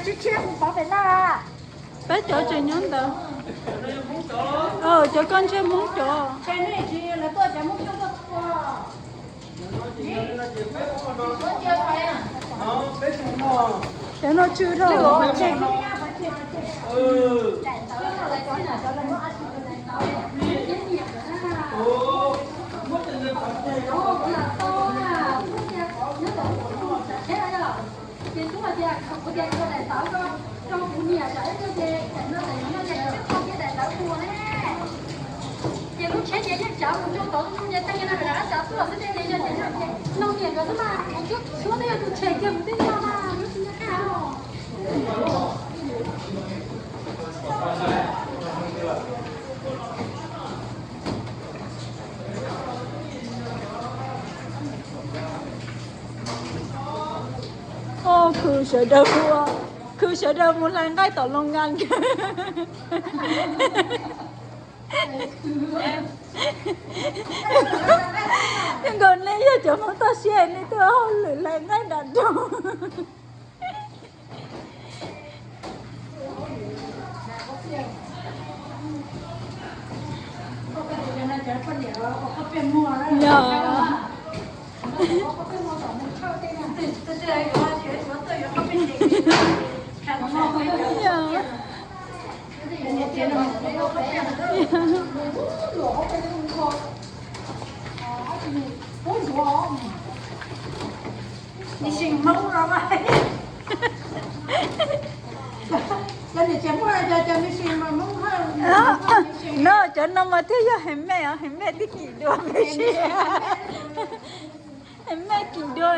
Peb cov tseem nyob ntawd. Cov koj ntshe Hmoob cov. Cov no tsw dhau. Khwv sawv daws mus, khwv sawv daws mus hlais nqaij tom loo nkas. Nkaus nej yog cov Hmoob toj siab nej twb ua hauj lwm hlais nqaij nram nroog. Yog. Yog. No cov no mas thiaj yog heev mej os, heev mej twb kim dua, heev mej kim dua.